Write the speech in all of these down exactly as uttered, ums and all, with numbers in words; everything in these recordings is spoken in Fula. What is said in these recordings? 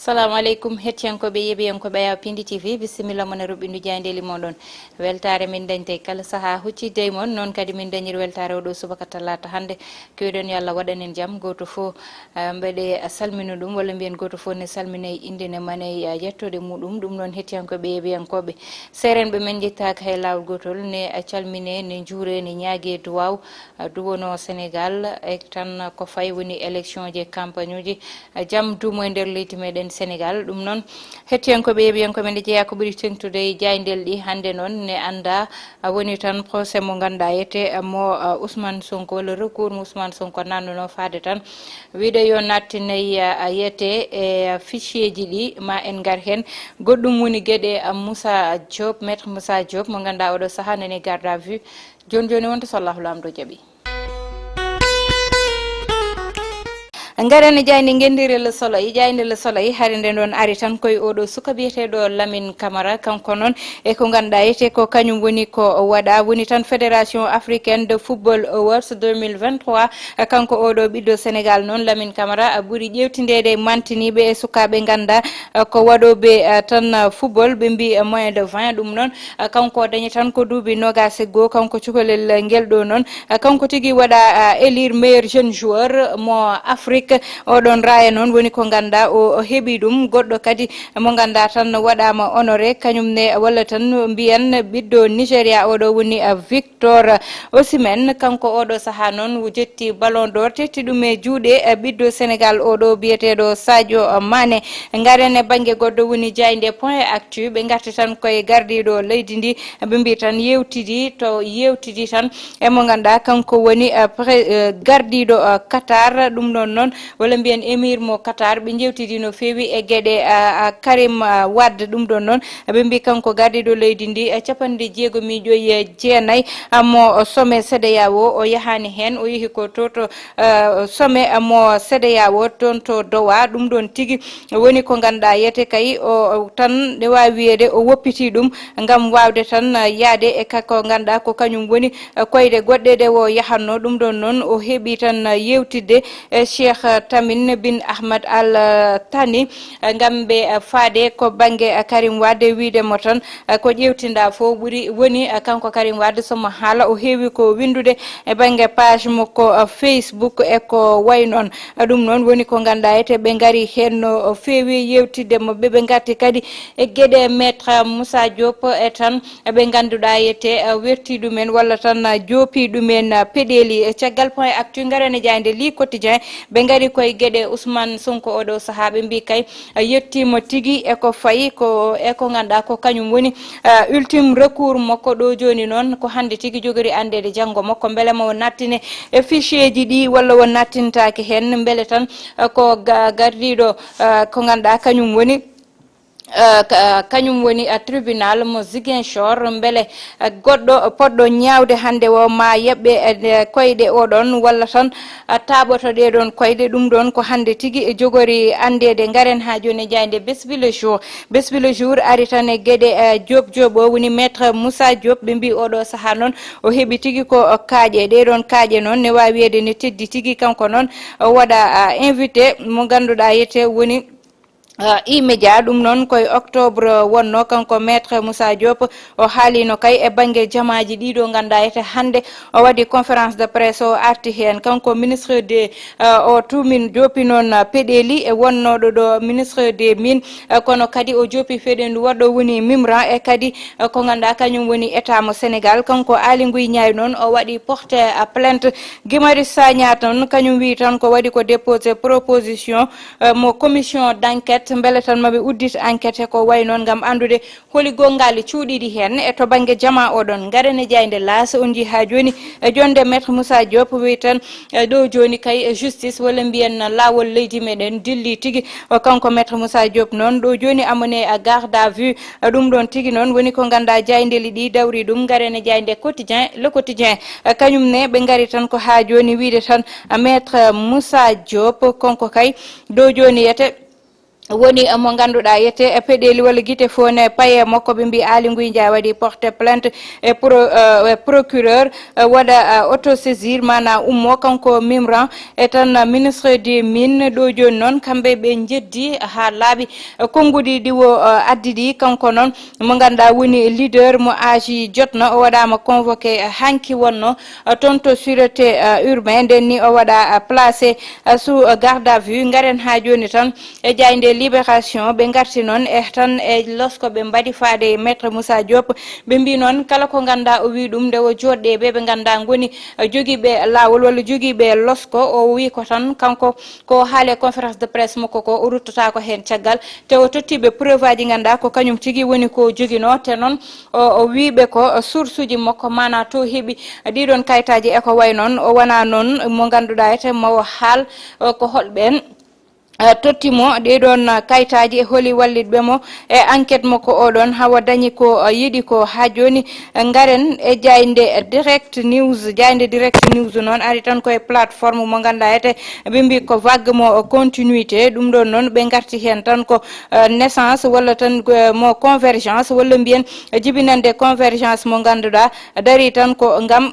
Salamu aleykum, hettiyankooɓe, yeɓiyankooɓe Ayaw Pindi T V, bisimilla mon e ruɓɓindu jaayndeeli moɗon. Weltaare min dañta e kala sahaa huccitde e mon, noon kadi min dañiri weltaare oɗo subaka talaata hannde. Keewɗen yo Allah waɗan en jam, gooto fof, ah, mbeɗe salmina ɗum, walla mbiyen gooto fof ne salmina e innde ne mane e, ah, yettoode muɗum. Ɗum noon hettiyankooɓe, yeɓiyankooɓe, seerenɓe men njettaaka hay laawol gootol, ne, ah, calmine, ne njuure, ne ñaage duwaaw, ah, duwono Sénégal, e tan ko fayi woni élection ji e campagne uji, ah, jam duumo e nder leydi meɗen Sénégal. Ɗum noon, hettiyankooɓe, yeɓiyankooɓe, nde jeyaa ko ɓuri teŋtude e jaayndeeli ɗi hannde noon, ne annda, ah, woni tan procès mo ngannduɗaa etee, ah, mo, ah, Ousmane Sonko, walla recours mo Ousmane Sonko nannuno faade tan, wiide yo nattinay, ah, yetee e, ah, fichier ji ɗi, ma en ngar heen. Goɗɗum woni geɗe, ah, Moussa Diop, Maître Moussa Diop, mo ngannduɗaa oɗo sahaa nani garde à vue. Jooni jooni wonta so Allahu Laamɗo jaɓi. Ngaren e jaaynde ngenndire Le Soleil. Jaaynde Le Soleil hari nde ɗon ari tan koye oɗo suka biyeteeɗo Lamine Camara. Kanko noon e ko ngannduɗaa etee ko kañum woni ko waɗa, woni tan Fédération Africaine de Football Awards deux mille vingt-trois. Kanko oɗo ɓiɗɗo Sénégal noon, Lamine Camara, ɓuri ƴeewtindeede e mantiniiɓe e sukaaɓe ngannduɗaa ko waɗooɓe, eh, tan, eh, football, ɓe mbi, eh, moins de vingt. Ɗum noon, eh, kanko o dañi tan ko duuɓi noogaas e goo, kanko cukalel ngel ɗo noon. Eh, kanko tigi waɗa, eh, élire meilleur jeune joueur mo Afrique. Oɗon raaya noon woni ko ngannduɗaa o, o heɓi ɗum. Goɗɗo kadi mo ngannduɗaa tan waɗaama honoré, kañum ne walla tan mbiyen ɓiɗɗo Nigéria oɗo woni, eh, Victor Osimhen. Kanko oɗo sahaa noon o jetti Ballon d'Or, tetti ɗum e juuɗe, eh, ɓiɗɗo Sénégal oɗo biyeteeɗo Sadio Mané. Ngaren e bannge goɗɗo woni jaaynde Point Actu. Ɓe ngarti tan koye gardiiɗo leydi ndi. Ɓe mbi tan yeewtidi to yeewtidi tan e mo ngannduɗaa kanko woni, eh, pre-, eh, gardiiɗo, eh, Qatar. Ɗum ɗon noon, walla mbiyen émir mo Qatar. Ɓe njeewtidi no feewi e geɗe, eh, eh, Karim, eh, Wade. Ɗum ɗon noon, ɓe mbi kanko gardiiɗo leydi ndi, eh, capanɗe jeegomi joyi e jeenayi, ah, mo sommet CEDEAO, o yahaani heen, o yehi ko to, to, eh, sommet, ah, mo CEDEAO toon to Doha. Ɗum ɗon tigi woni ko ngannduɗaa yete kay o, o tan ne waawi wiyeede o woppitii ɗum ngam waawde tan, ah, yahde e ka ko ngannduɗaa ko kañum woni, eh, koyɗe goɗɗe ɗe o yahatnoo. Ɗum ɗon noon o heɓi tan, ah, yeewtidde e Cheikh Tamim bin Ahmad Al Thani, eh, ngam ɓe, eh, faade ko bannge, eh, Karim Wade, wiide mo tan, eh, ko ƴeewtinɗaa fof ɓuri woni, eh, kanko Karim Wade, so mo haala o heewi ko winndude e bannge page mo ko, eh, Facebook e ko wayi noon. Eh, ɗum noon woni ko ngannduɗaa ete ɓe ngari heen no feewi yeewtidde mo ɓe, ɓe ngarti kadi e geɗe Maître Moussa Diop e tan ɓe ngannduɗaa yette, eh, werti ɗumen walla tan, eh, joopi ɗumen, eh, peɗeeli. Eh, caggal Point Actu, ngaren e jaaynde Le Quotidien. Ɓe ngari koye geɗe Ousmane Sonko oɗo sahaa, ɓe mbi kay, eh, yettiima tigi e ko fayi ko, e ko ngannduɗaa ko kañum woni, eh, ultime recours makko. Ɗo jooni noon ko hannde tigi jogori anndeede janngo makko mbele mo nattine e fichier ji ɗi walla o nattintaake heen, mbele tan, eh, ko ga-, gardiiɗo, eh, ko ngannduɗaa kañum woni eh, ka-, kañum woni, eh, tribunal mo Ziguinchor, mbele, eh, goɗɗo poɗɗo ñaawde hannde o ma yaɓɓe, eh, nde koyɗe oɗon walla tan, eh, taaɓoto ɗee ɗoon koyɗe. Ɗum ɗoon ko hannde tigi e jogori anndeede. Ngaren haa jooni e jaaynde Besbi Le Jour. Besbi Le Jour ari tan e geɗe, eh, Diop Diop o woni Maître Moussa Diop. Ɓe mbi oɗo sahaa noon o heɓi tigi ko, eh, kaaƴe. Ɗee ɗoon kaaƴe noon ne waawi wiyeede ne teddi tigi. Kanko noon o waɗa, ah, invité mo ngannduɗaa yete woni ah, E-Media. Ɗum noon koye octobre wonno, kanko Maître Moussa Diop o haalino kay e bannge jamaaji ɗiɗo ngannduɗaa ete hannde o waɗi conférence de presse o arti heen. Kanko ministre de, ah, o tumin joopi noon, ah, peɗeeli e wonnooɗo ɗo ministre de mine, ah, kono kadi o joopi feɗendu waɗɗo woni Mimran e kadi, ah, ko ngannduɗaa kañum woni état mo Sénégal. Kanko Aly Ngouille Ndiaye noon o waɗi porte, ah, plainte Guy Marius Sagna tan kañum wi tan ko waɗi ko déposé proposition eh, mo commission d'enquête, mbele tan maɓe uddit enquête he ko wayi noon ngam anndude holi gonngaali cuuɗiiɗi heen e to bannge jama oɗon. Ngaren e jaaynde L'As, on njii haa jooni e jonde Maître Moussa Diop wi tan, eh, ɗo jooni kay, eh, justice walla mbiyen laawol leydi meɗen dilli tigi. O kanko Maître Moussa Diop noon ɗo jooni amone a garde à vue. Eh, ɗum ɗoon tigi noon woni ko ngannduɗaa jaayndeeli ɗi dawri ɗum. Ngaren e jaaynde Quotidien, Le Quotidien. Eh, kañum ne ɓe ngari tan ko haa jooni wiide tan, eh, Maître Moussa Diop, kanko kay dow jooni yete, woni mo ngannduɗaa yete peɗeli walla gite fof ne paye makko. Ɓe mbi Aly Ngouille Ndiaye waɗi porte plainte e pro, eh, e procureur, eh, waɗa, eh, autosaisir, maanaam ummo kanko Mimran e tan, eh, ministre des mines. Ɗo jooni noon kamɓe ɓe jeddi haa laaɓi, eh, konnguɗi ɗi o, eh, addi ɗi. Kanko noon mo ngannduɗaa woni leader mo aaji jotno, o waɗaama convoqué, eh, hanki wonno, eh, toon to sûreté, eh, urbain. Nden ni o waɗa, eh, placé, eh, sous, eh, garde à vue. Ngaren haa jooni tan e jaaynde Libération, ɓe ngarti noon e tan e losko ɓe mbaɗi faade e Maître Moussa Diop. Ɓe mbi noon kala ko ngannduɗaa o wi ɗum nde o jooɗde e ɓe ɓe ngannduɗaa ngoni, eh, jogiiɓe laawol walla jogiiɓe losko, o wi ko tan kanko ko haale conférence de presse makko ko o ruttotaako heen caggal, te o tottiiɓe preuve aji ngannduɗaa ko kañum tigi woni ko joginoo, te noon o, o wiiɓe ko source uji makko, maanaa to heɓi ɗiɗon kayitaaji e ko wayi noon. O wonaa noon mo ngannduɗaa ete mo o haal, eh, ko holɓeen, eh, totti mo ɗiɗon, eh, kayitaaji e holi wallitɓe mo e enquête makko oɗon, hawa dañi ko, eh, yiɗi ko. Haa jooni, eh, ngaren e jaaynde Direct News. Jaaynde Direct News noon ari tan koye plateforme mo ngannduɗaa ete ɓe mbi ko vague mo continuité. Ɗum ɗon noon ɓe ngarti heen tan ko, eh, naissance walla tan, eh, mo convergence walla mbiyen, eh, jibinande convergence mo ngannduɗaa darii tan ko ngam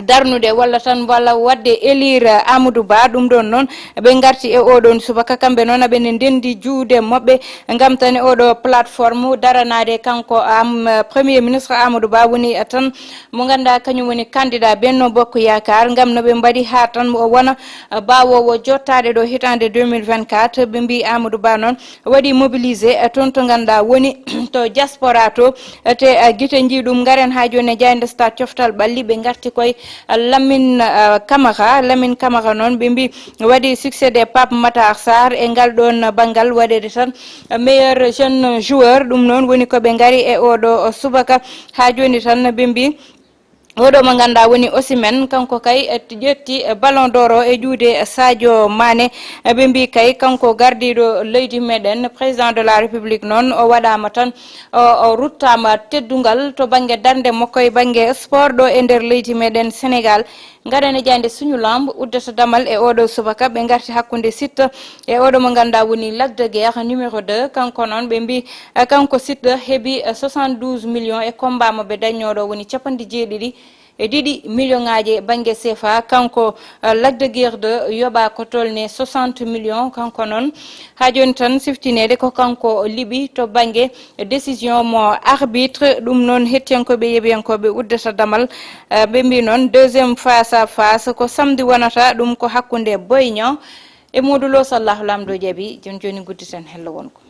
darnude walla tan walla waɗde élire Amadou Ba. Ɗum ɗon noon ɓe ngarti e oɗon subaka, kamɓe noon aɓe ne ndenndi juuɗe maɓɓe ngam tan e oɗo plateforme daranaade kanko am, premier ministre Amadou Ba woni tan mo ngannduɗaa kañum woni candidat Benno Bokk Yaakaar, ngam no ɓe mbaɗi haa tan o wona, eh, baawoowo jottaade ɗo hitaande deux mille vingt-quatre. Ɓe mbi Amadou Ba noon waɗi mobilisé, eh, toon to ngannduɗaa woni to diaspora to, eh, te, eh, gite nji ɗum. Ngaren haa jooni e jaaynde Stade Coftal Ɓalli, ɓe ngarti koye, eh, Lamine, eh, Camara. Lamine Camara noon ɓe mbi waɗi succédé Pape Matar Sarr e ngal ɗoon banngal waɗeede tan, eh, meilleur jeune joueur. Ɗum noon woni ko ɓe ngari e oɗo subaka. Haa jooni tan ɓe mbi oɗo mo ngannduɗaa woni Osimhen, kanko kay, eh, ƴetti, eh, ballon d'or o e juuɗe, eh, Sadio Mané. Eh, ɓe mbi kay kanko gardiiɗo leydi meɗen, président de la République noon, o waɗaama tan, o, o ruttaama teddungal to bannge darnde makko e bannge sport ɗo e nder leydi meɗen Sénégal. Ngaɗen e jaaynde Suñu Lamb, uddata damal e oɗo subaka, ɓe ngarti hakkunde Siteu e oɗo mo ngannduɗaa woni Lac de Guiers numéro deux. Kanko noon ɓe mbi, eh, kanko Siteu heɓi, eh, soixante-douze millions e combat mo ɓe dañnooɗo woni capanɗe jeeɗiɗi e ɗiɗi million ŋaaji bannge C F A, kanko, eh, Lac de Guiers deux yoɓa ko tolni soixante millions. Kanko noon haa jooni tan siftineede ko kanko liɓi to bannge décision mo arbitre. Ɗum noon hettiyankooɓe yeɓiyankooɓe uddata damal, eh, ɓe mbi noon deuxième face à face ko samedi wonata, ɗum ko hakkunde Boy Niang e Modou Lo, so Allahu Laamɗo jaɓi. Jooni jooni ngudditen hello wonko.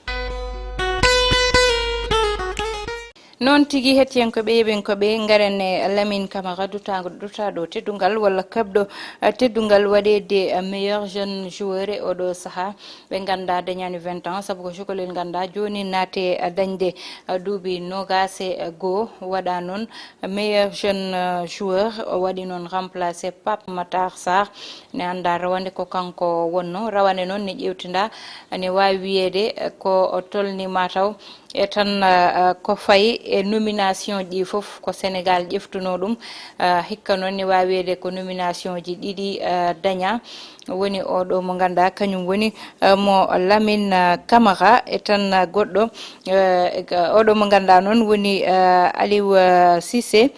Noon tigi, hettiyankooɓe, yeɓiyankooɓe, ngaren e Lamine Camara, dutaaɗo, dutaaɗo teddungal walla kaɓɗo, eh, teddungal waɗeede, eh, meilleur jeune joueur e oɗo sahaa. Ɓe ngannduɗaa dañaani vingt ans, sabu ko cukalel ngannduɗaa jooni naate, eh, dañde, eh, duuɓi noogaas e goo. Waɗa noon meilleur jeune, eh, joueur, o waɗi noon remplacé Pape Matar Sarr. Ne anndaa rawane ko kanko wonno. Rawane noon ne ƴeewtindaa, ne waawi wiyeede, eh, ko o tolni mataw e tan, eh, eh, ko fayi e nomination ji fof ko Sénégal ƴeftuno ɗum. Eh, hikka noon ne waawi wiyeede ko nomination ji ɗiɗi, eh, daña. Woni oɗo mo ngannduɗaa kañum woni, eh, mo Lamine, eh, Camara e tan, eh, goɗɗo, eh, e ka-, oɗo mo ngannduɗaa noon woni, eh, Aliou, eh, Cissé.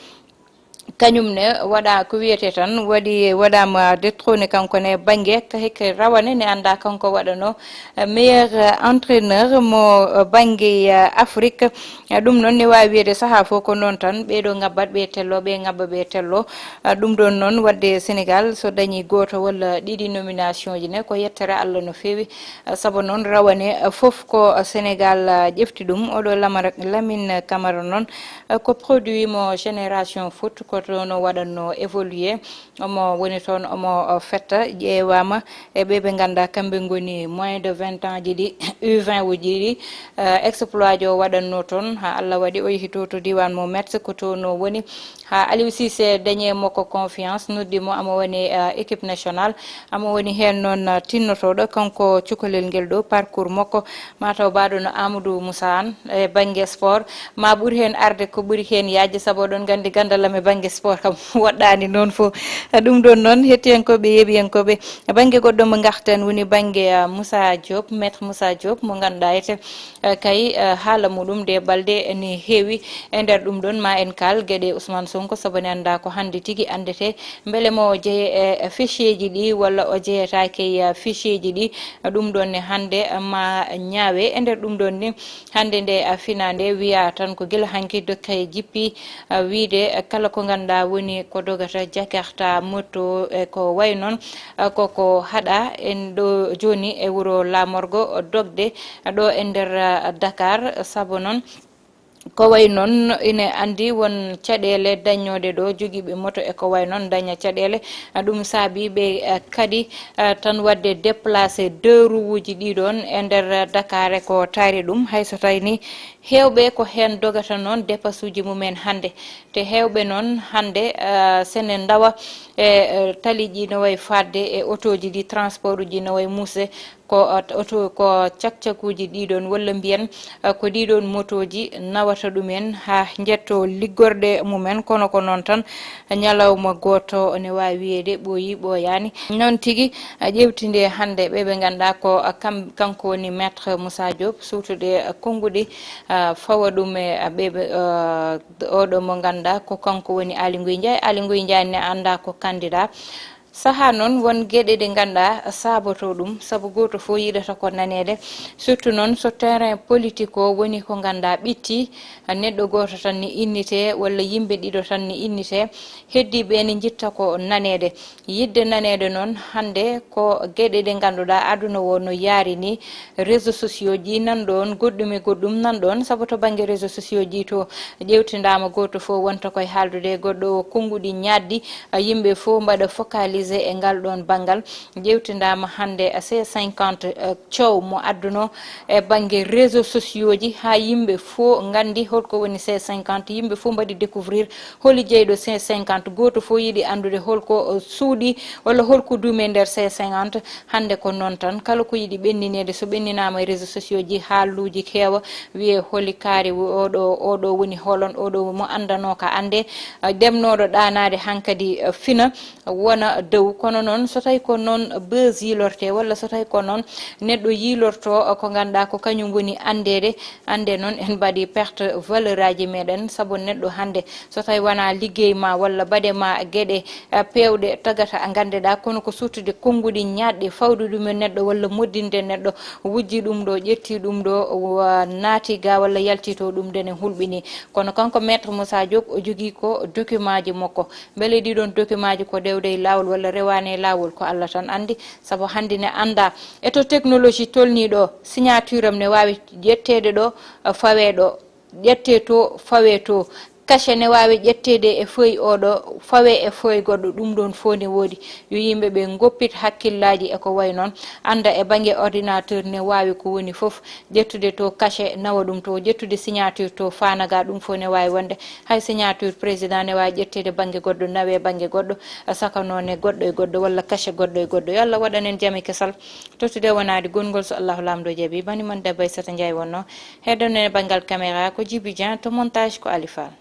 Kañum ne waɗa ko wiyetee tan, waɗi, waɗaama détrôné kanko ne bannge, ka hekke rawane ne anndaa kanko waɗano, eh, meilleur, eh, entraîneur mo, eh, bannge, eh, Afrique. Eh, ɗum noon ne waawi wiyeede sahaa fof ko noon tan, ɓee ɗo ngabbat, ɓee tello, ɓee ngabba, ɓee tello. Eh, ɗum ɗoon noon waɗde Sénégal so dañii gooto walla ɗiɗi nomination ji ne ko yettere Allah no feewi. Eh, sabu noon rawane, eh, fof ko Sénégal, eh, ƴefti ɗum. Oɗo Lamara-, Lamine Camara noon, eh, ko produit mo Génération Foot, ko toon o waɗatno évolué. Omo woni toon, omo, o, fetta, ƴeewaama e ɓe ɓe ngannduɗaa kamɓe ngoni moins de vingt ans ji ɗi, U vingt uji ɗi, eh, exploit ji o waɗatno toon, haa Allah waɗi o yehi to, to diiwaan mo Metz, ko toon o woni, haa Aliou Cissé dañi e makko confiance, noddi mo, omo woni, eh, équipe nationale, omo woni heen noon, eh, tinnotooɗo, kanko cukalel ngel ɗo, parcours makko, mataw mbaɗo no Amadou Moussa Anne e bannge sport, ma ɓuri heen arde ko ɓuri heen yaajde, sabu oɗon nganndi ganndal am e bannge Sport kam woɗɗaani noon fof. Ɗum ɗoon noon, hettiyankooɓe, yeeɓiyankooɓe, bannge goɗɗo mo ngarten woni bannge, ah, Moussa Diop, Maître Moussa Diop, mo ngannduɗaa ete, ah, kay, ah, haala muɗum nde balɗe ene heewi. E nder ɗum ɗoon, ma en kaal geɗe Ousmane Sonko, sabu ne anndaa ko hannde tigi anndete mbele mo o jeye e fichier ji ɗi walla o jeyetaake e fichier ji ɗi. Ɗum ɗoon ne hannde ma ñaawe. E nder ɗum ɗoon ni, hannde nde, ah, finaa nde wiyaa tan ko gila hanki dokke jippi, ah, wiide, ah, kala ko ngannduɗaa woni ko dogata Jakarta, moto e ko wayi noon, ah, koko haɗa en ɗo jooni e wuro Lamorgo dogde, ah, ɗo e nder, ah, Dakar. Sabu noon, ko wayi noon ine anndi won caɗeele dañooɗe ɗo jogiiɓe moto e ko wayi noon daña caɗeele. Ah, ɗum saabi ɓe, ah, kadi, ah, tan waɗde déplacé deux roues uji ɗi ɗoon e nder Dakar e ko taari ɗum, hay so tawi ni heewɓe ko heen dogata noon depasuuji mumen hannde. Te heewɓe noon hannde, ah, sene ndawa e, eh, tali ji no wayi fadde e otooji ɗi, transport uji no wayi muusde, ko, ah, oto, ko cakcakuuji ɗi ɗoon, walla mbiyen, ah, ko ɗi ɗoon motooji nawata ɗumen haa njetto liggorɗe mumen. Kono ko noon tan, ñalawma gooto ne waawi wiyeede ɓooyi ɓooyaani. Noon tigi, ah, ƴeewtinde hannde ɓe ɓe ngannduɗaa ko, ah, kam, kanko woni Maître Moussa Diop, suutude, ah, konnguɗi, ah, fawa ɗum e, ah, ɓe ɓe, ah, oɗo mo ngannduɗaa ko kanko woni Aly Ngouille Ndiaye. Aly Ngouille Ndiaye ne anndaa ko candidat. Sahaa noon won geɗe ɗe ngannduɗaa saabotoo ɗum, sabu gooto fof yiɗata ko naneede. Surtout noon so terrain politique o woni ko ngannduɗaa ɓitti, neɗɗo gooto tan ne innitee walla yimɓe ɗiɗo tan ne innitee, heddiiɓe ne njitta ko naneede. Yiɗde naneede noon hannde ko geɗe ɗe ngannduɗaa aduna o no yaari ni, réseaux sociaux ji nan ɗoon, goɗɗum e goɗɗum nan ɗoon, sabu to bannge réseaux sociaux ji to ƴeewtindaama gooto fof wonta koye haaldude, goɗɗo o konnguɗi ñaaddi, ah, yimɓe fof mbaɗa focalisé e ngal ɗoon banngal. Ƴeewtindaama hannde, ah, C cinquante, ah, coow mo adduno e bannge réseaux sociaux ji haa yimɓe fof nganndi holko woni C cinquante, yimɓe fof mbaɗi découvrir holi jeyɗo C cinquante, gooto fof yiɗi anndude holko, uh, suuɗi walla holko duumi e nder C cinquante. Hannde ko noon tan, kala ko yiɗi ɓennineede, so ɓenninaama e réseaux sociaux ji, haaluuji keewa, wiyee holi kaari, oɗo, oɗo woni holon, oɗo mo anndanoo ka annde, uh, ɗemnooɗo ɗaanaade hankadi, uh, fina, wona dow. Kono noon, so tawi ko noon buzz yiilortee, walla so tawi ko noon neɗɗo yiilortoo, uh, ko ngannduɗaa ko kañum woni anndeede, annde noon en mbaɗi perte valeur aji meɗen, sabu neɗɗo hannde so tawi wonaa liggey ma walla baɗe ma geɗe, eh, peewɗe tagata a nganndeɗaa, kono ko suttude konnguɗi ñaɗɗi, fawde ɗum e neɗɗo walla moddinde neɗɗo, wujji ɗum ɗo, ƴetti ɗum ɗo, wa-, naati ga walla yalti to, ɗum ɗene hulɓini. Kono kanko Maître Moussa Diop, o jogii ko document ji makko. Mbele ɗiɗon document ji ko dewde e laawol walla rewaani e laawol, ko Allah tan anndi, sabu hannde ne anndaa. E to technologie tolnii ɗo, signature am ne waawi ƴetteede ɗo, fawee ɗo, ƴettee to, fawee to. Cachet ne waawi ƴetteede e feuille oɗo, fawee e feuille goɗɗo, ɗum ɗoon fof ne woodi. Yo yimɓe ɓe ngoppit hakkillaaji e ko wayi noon, annda e bannge ordinateur ne waawi ko woni fof, ƴettude to cachet, nawa ɗum to, ƴettude signature to, faana ga, ɗum fof ne waawi wonde. Hay signature président ne waawi ƴetteede bannge goɗɗo, nawee bannge goɗɗo, saka noon e goɗɗo e goɗɗo, walla cachet goɗɗo e goɗɗo. Yo Allah waɗan en jam e kesal. Tottude wonaade gonngol, so Allahu Laamɗo jaɓi. Bani mon debbo Aissata Ndiaye wonno. Heɗonen e banngal caméra ko Djiby Dieng, to montage ko Ali Fall.